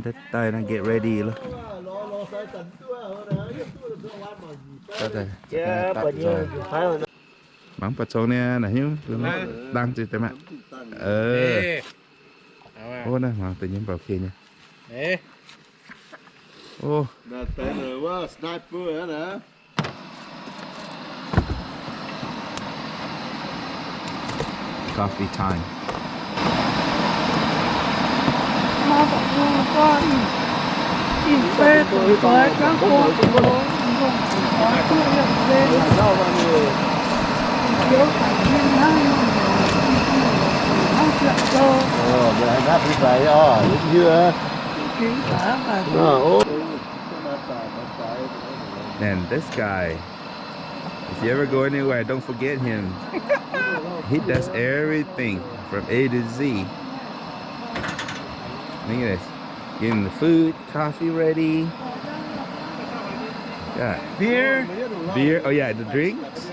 Daaih naaiv get ready loh. Mangc baac congx niaa, naaic hnyouv dangh ziouc deix maah. Ov, naaiv mangc deix nyei, mv baac okay nyei. Ov. Coffee time. And this guy, if you ever go anywhere, don't forget him. He does everything from A to Z. Look at this. Getting the food, coffee ready. Yeah. Beer. Beer. Oh yeah, the drinks.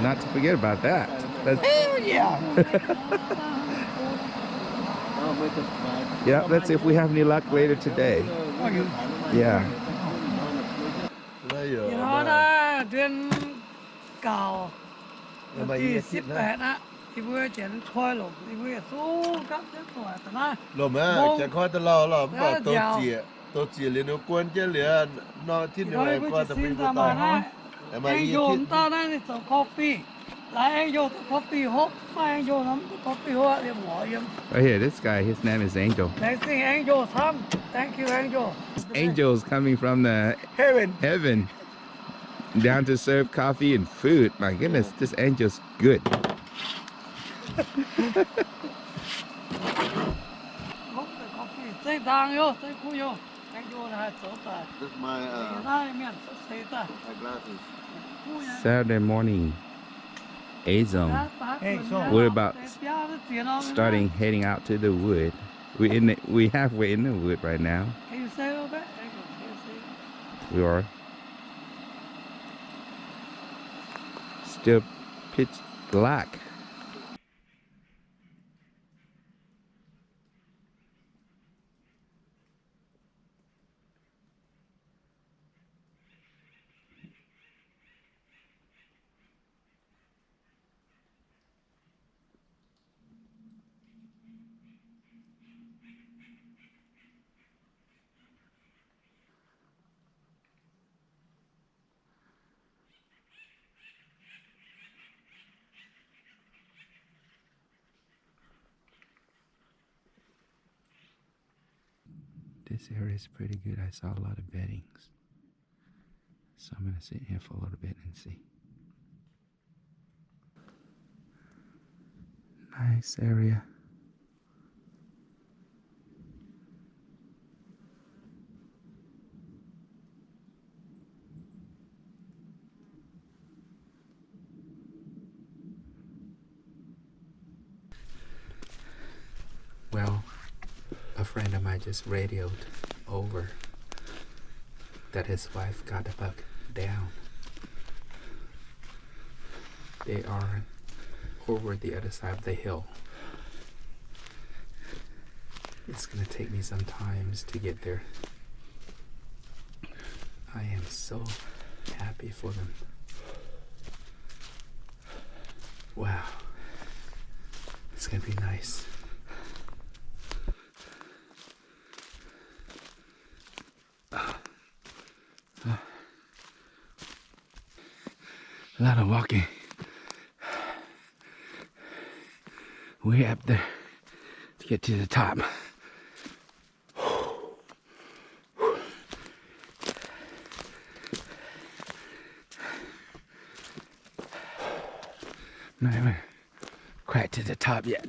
Not to forget about that. That's... Hell yeah. Yeah, let's see if we have any luck later today. Yeah. Yie hnoi naaiv เดือนเก้า วันที่สิบแปด aqv, yie mbuo janx koi longc, yie mbuo yietc zungv gapv jienv doic da'naaiv. Lomc aqv, janx koi da'lauh lorqc, mv baac douz zieqc, douz zieqc liuz ninh guon jienv liuz nor, tin ninh guon da'bun mbuo daaih. Angel mv dauh naaiv ninh zoux coffee. Laaix Angel zoux coffee hopv, maaih Angel nor mv duqv coffee hopv liemh ngorc yiem. Right here, this guy, his name is Angel. Laengz zingh Angel camv. Thank you, Angel. Angel's coming from the heaven. Heaven. Down to serve coffee and food. My goodness, this angel's good. Saturday morning, A zone. We're about starting heading out to the wood. We in the, we halfway in the wood right now. We are. Still pitch black. This area is pretty good. I saw a lot of beddings. So I'm gonna sit here for a little bit and see. Nice area. Well, a friend of mine just radioed over that his wife got the bug down. They are over the other side of the hill. It's gonna take me some times to get there. I am so happy for them. Wow. It's gonna be nice. A lot of walking. Way up there to get to the top. Not even quite to the top yet.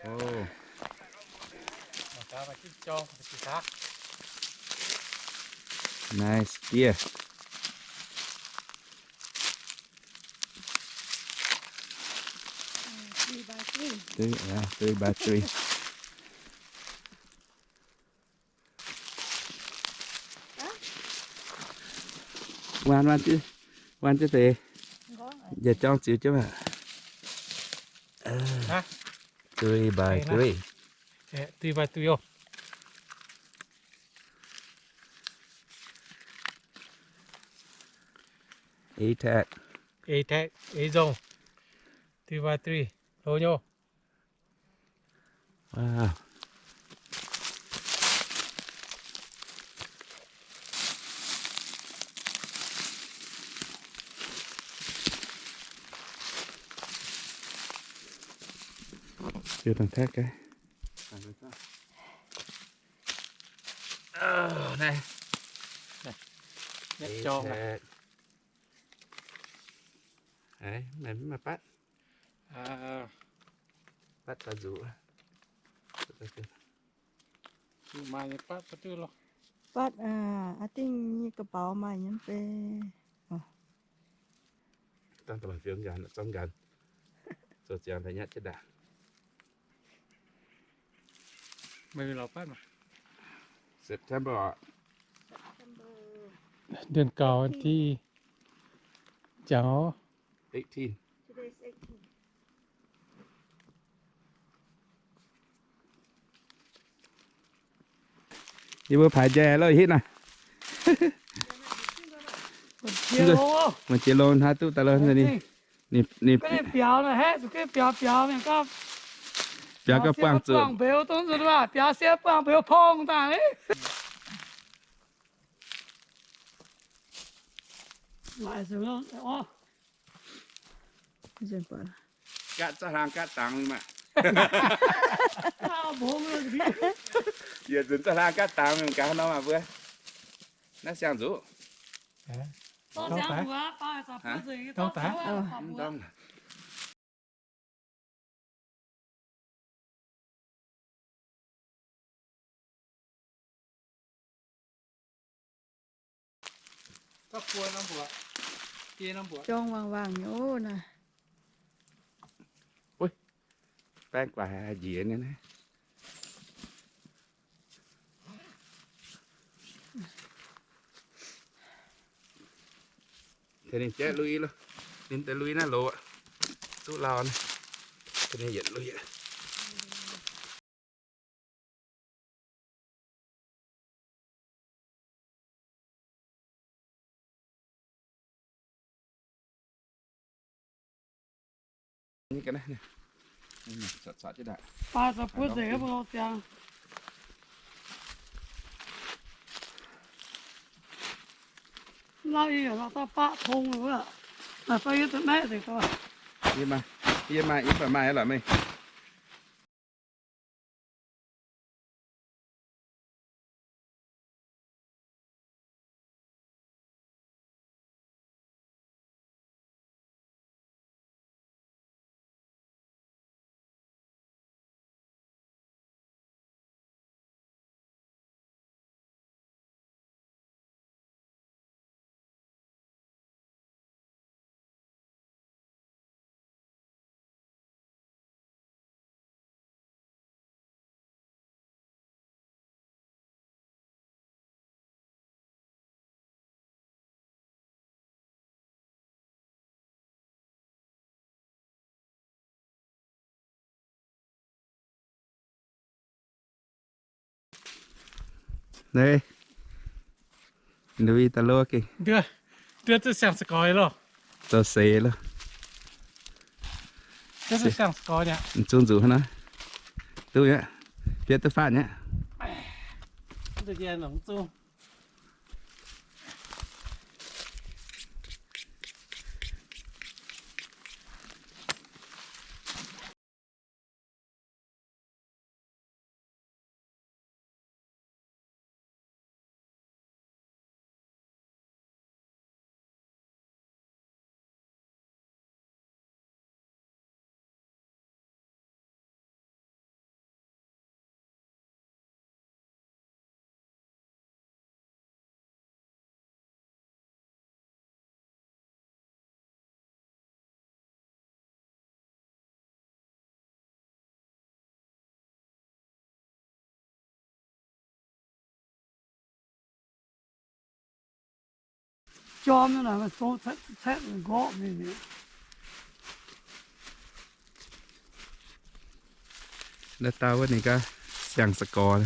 Oh. Nice deer. Three by three. Three, yeah, three by three. Waan, waan jienv deix. Njiec jorng ziux jienv maah. Three by three. Three by three oc. Eix tag. Eix tag, eix nzong. Three by three. Loz nyei. Wow. Ziux dangh taav gaax. Naaiv. Eix tag. Maiv maaih batv. Batv daaih nzuqc. Batv, I think nyei ga'baux maaih nyei bei. Dangh da'lorqc fiou nqanx, zorqv nqanx. Zoux ziangx daaih nyatv jienv daaih. September. เดือนเก้า วันที่ jangx oc. Eighteen. Yie mbuo paaix njaih loh, hitv naaic. Maaih jiex longx haaix duqv daaih loh, ninh, ninh, ninh biaux naaic, haeqv zuqc gengh biaux, biaux mingh gauh, biaux gauh buangh zuqc, buangh mbeux dongh nzunc, biaux siev buangh mbeux pong daaih. Gaatv za'hlang gaatv dangx mingh maah. Yietc nzunc za'hlang gaatv dangx mingh gaax nor maah mbuo. Naaiv siang nzuqc. Jorng wangh wangh nyei oc naaiv. Baeng guaax njiec nyei naaiv. Tengx ninh jaiv lui loh. Ninh deix lui naaiv loz, zuqv lauh naaiv. Tengx ninh yietc lui. Baac za'buo nzengc mbuo lorz ziangx. Lauh ih yaac lauh dauh baqv tong wuov. Naaic fai yie zuqc maeqv nzengc doh. Yie maaih, yie maaih, yie baac maaih lorqc meih. Naaiv, lui daaih loh gengh. Zoux seix loh. Zungv nzuqc hnangv naaiv. Duqv nyei, bietv duqv faatv nyei. jorm naaic, maaih zong caeqv caeqv nqorqv mingh. Naaiv dauh wuov ninh gaax siang sa'gorx,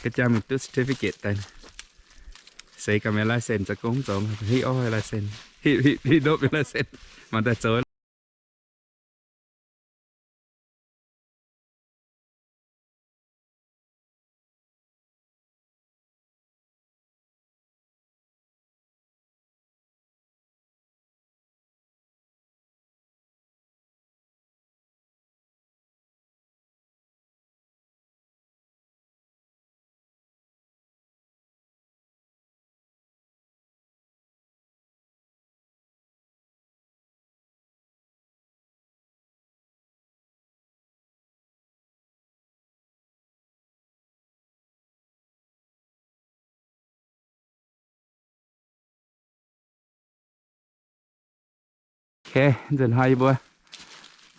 ga'jang mingh duqv certificate daaih. Seix gaax meih license zoux gong zoux, hiv orv license, hiv, hiv, hiv nopv license, mangc daaih zoux. Okay, nzunc hnoi yie mbuo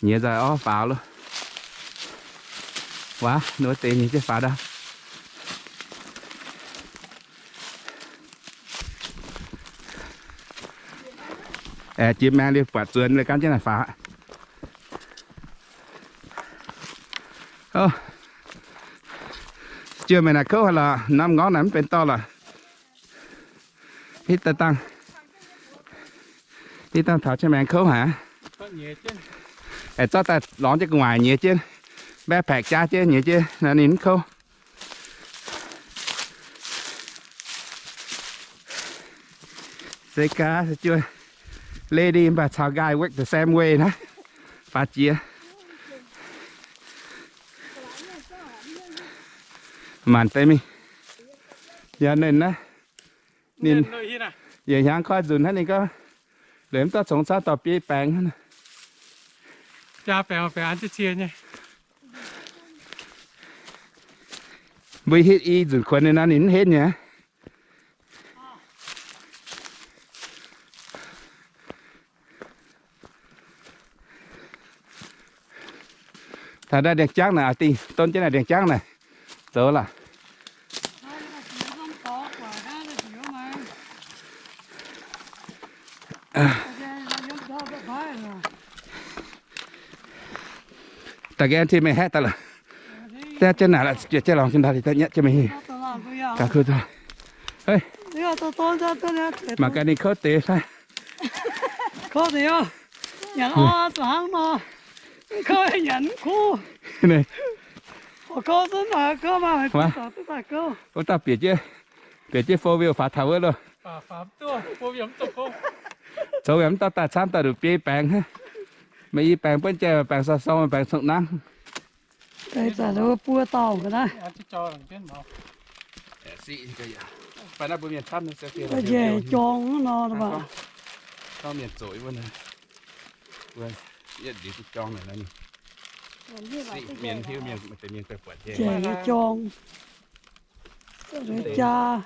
nyiex nzoih orv faaux loh. Waac, ninh mbuo deix nyiex jienv faaux ndau. Aeqv, jiex maeng liuz buatc zuonx liuz gan jienv naaic faaux. Ov, jienv meih naaic kouv haic lorqc, norm ngorngv naaic mv benx dorh lorqc. Hitv daaih dangh, hitv dangh taux jienv maengx kouv haic. Aengx zorqv daaih lorngx jienv gu'nguaaic nyiex jienv, backpack jaav jienv nyiex jienv nor ninh mv kouv. Se gaax, se juoh lady mv baac caux guy work the same way naaiv. Faaux jiex. Maanc deix mingh. Yaac ninh naaiv, ninh yietc hnyangx koi nzunc hnangv ninh gorngv, liemh mv dorh congx camv dorh biei baengx hnangv. Mbuo hitv i nzunc kuonx ninh nor ninh mv henv nyei. Taux naaiv ndiangx-jangv naaic, dingh don jienv naaic ndiangx-jangv naaic, zoux lorqc. Daaih ga'en ti meih haeqv daaih lorqc. Daaih jienv naaic lorqc, jienv lorngx jienv ndau liuz daaih nyatv jienv meih hingh. Gaax kuv zoih. Mangc gaax ninh kouv deix fai. Kouv deix, nyanc orv zuqc hnangv nor. Kouv nyanc mv kuv. Kouv zunv kouv maah, duqv daaih kouv. Wuov dauh bieqc jienv, bieqc jienv four wheel faaux taux wuov loh. Zoux yaac mv dorh daaih camv daaih nduqc biei baengx. Meih i baengx buonv jai, baengx sou sou, baengx cong nangv. Deix zanc buo dauh ga'naaiv. Njiec jorng nor, mienh zoqc wuov, yietv liuz jorng naaic, mienh hiuv mienh, mienh daaih buatc njiec jorng, jaa.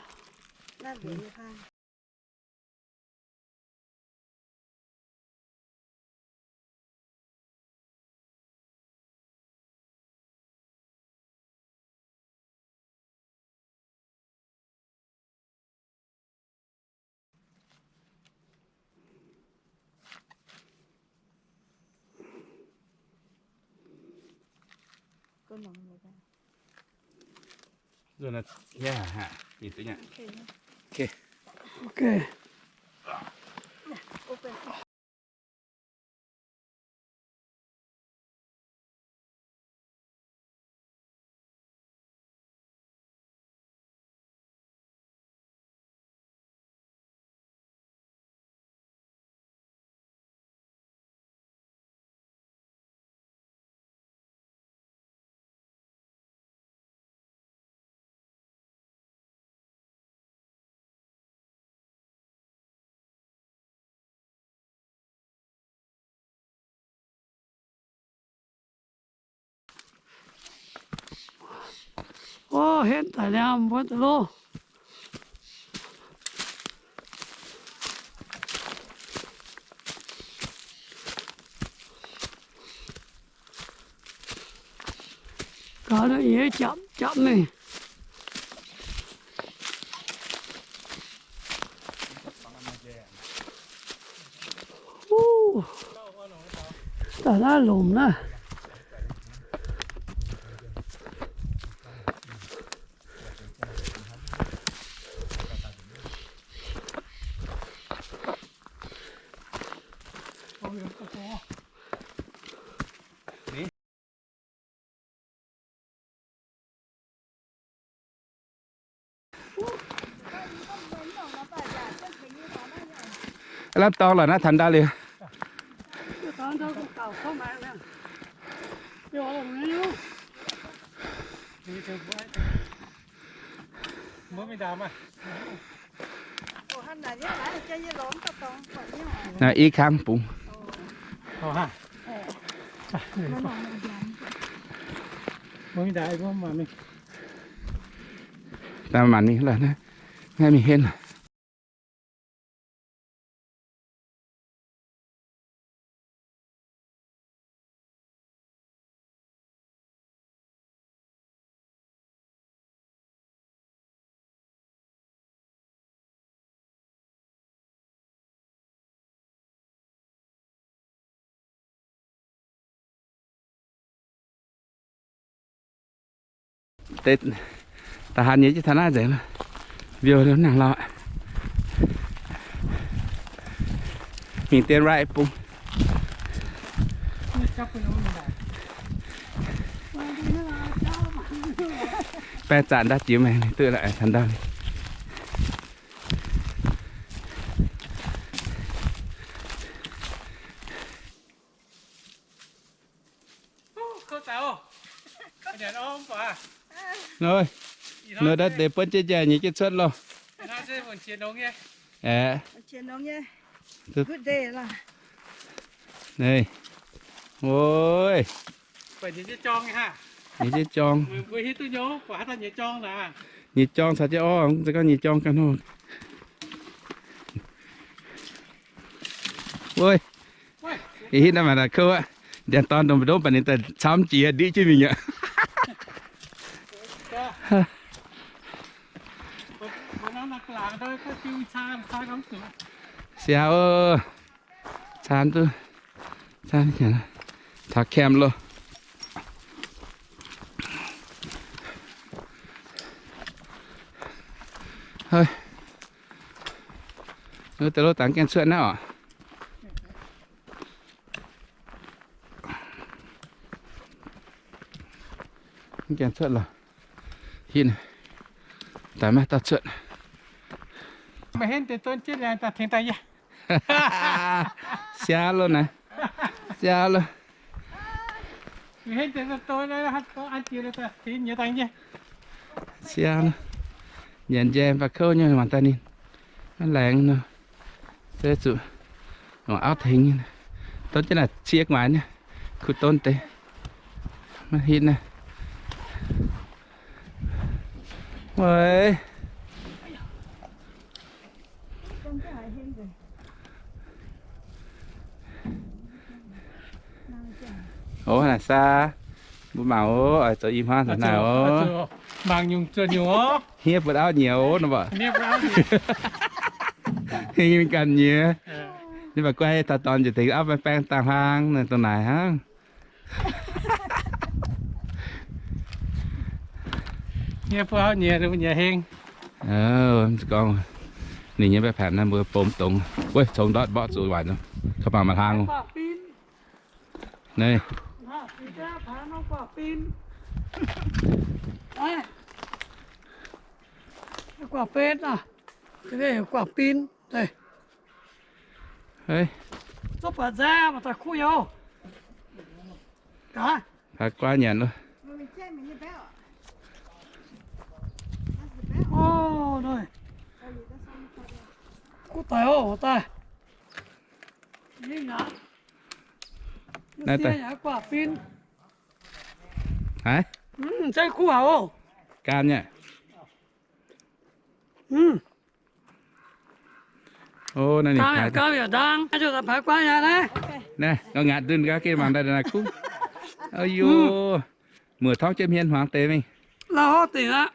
Nzuonx naaiv, ya, ha, nhìn taux nyei. Okay. Okay. Ov, henv daaih liangh mbuo daaih loh. Gaax, yie japv japv mingh. Naaiv lomc naaiv. Lamh dorngx lorqc naaiv, taux ndau liuz. Naaiv i kangv bungx. Daaih maanc mingh lorqc, naaiv mingh henv. Deix da'haaix nyei jienv taux naaiv nzengc, mbiouh liuz nangh lauh. Mingh dien right bung. Baeng zanc ndau jiex maengx duqv taux ndau. Nor, nor daaih deix buonv jienv njaih nyei jienv cuotv loh. Aeqv. Oi. Nyei jienv jorng. Nyei jorng caux jienv orv, za'gengh nyei jorng ganh hov. Oi. Ih hitv naaiv maaih daaih kouv aqv. Ndiangx-dorn ndongc mbu'ndongv baac ninh daaih camv jiex ndiqv jienv mingh aqv. Siaaux, caan duqv, caan taux camp loh. Hei, nu deix loh dangx gaengh cuotv naaiv oc. Gaengh cuotv loh. Hitv naaiv, daaih maiv dauh cuotv. Siaaux loh naaiv. Siaaux loh. Siaaux loh. Nyanc njaih mv baac kouv nyei mangc daaih ninh maiv laengz nor. Se zuqc longc auv tengx nyei. Donv jienv naaic cie gu'nguaaic nyei, kuh donv deix. Maiv hitv naaiv. Weic Ov, naaic saa, mbuo mangc oc, oix zoux i hmuangv naaic oc. Mangc nyungc zuonc nyungc oc. Hniev buoz auv nyiex oc nor mbuo. Hingh ganh nyiex. Ninh mbuo guai taux dorn njiec tengx auv baeng baeng daaih hlang, dongh naaic hnangv. Hniev buoz auv nyiex, nyiex heng. Gorngv ninh nyei mbaeqv paanx naaiv mbuo bom dongz. Wuov, congx ndortv mborqv zuqc waaic nor, ka'bangc maaih hlang. Naaiv. Guangc bin, guangc bin, zuqc buatc nzaeng, maaih daaih kuv youz. Paaix guaav nyanc loh. Kuv daic oc, daaih. Naaiv daaih. Haiz? Mv, se kuv haic oc. Gan nyei. Mv. Ov, naaiv ninh gan yaac ndaang, zuqc paaix guaav nyanc naaiv. Naaiv, gauh ngaatc ndunh gauh gengh mangc daaih naaiv kuv. Ov, muoc torngv jienv hmien hmuangx deix mingh. Lauh horv dingc aqv.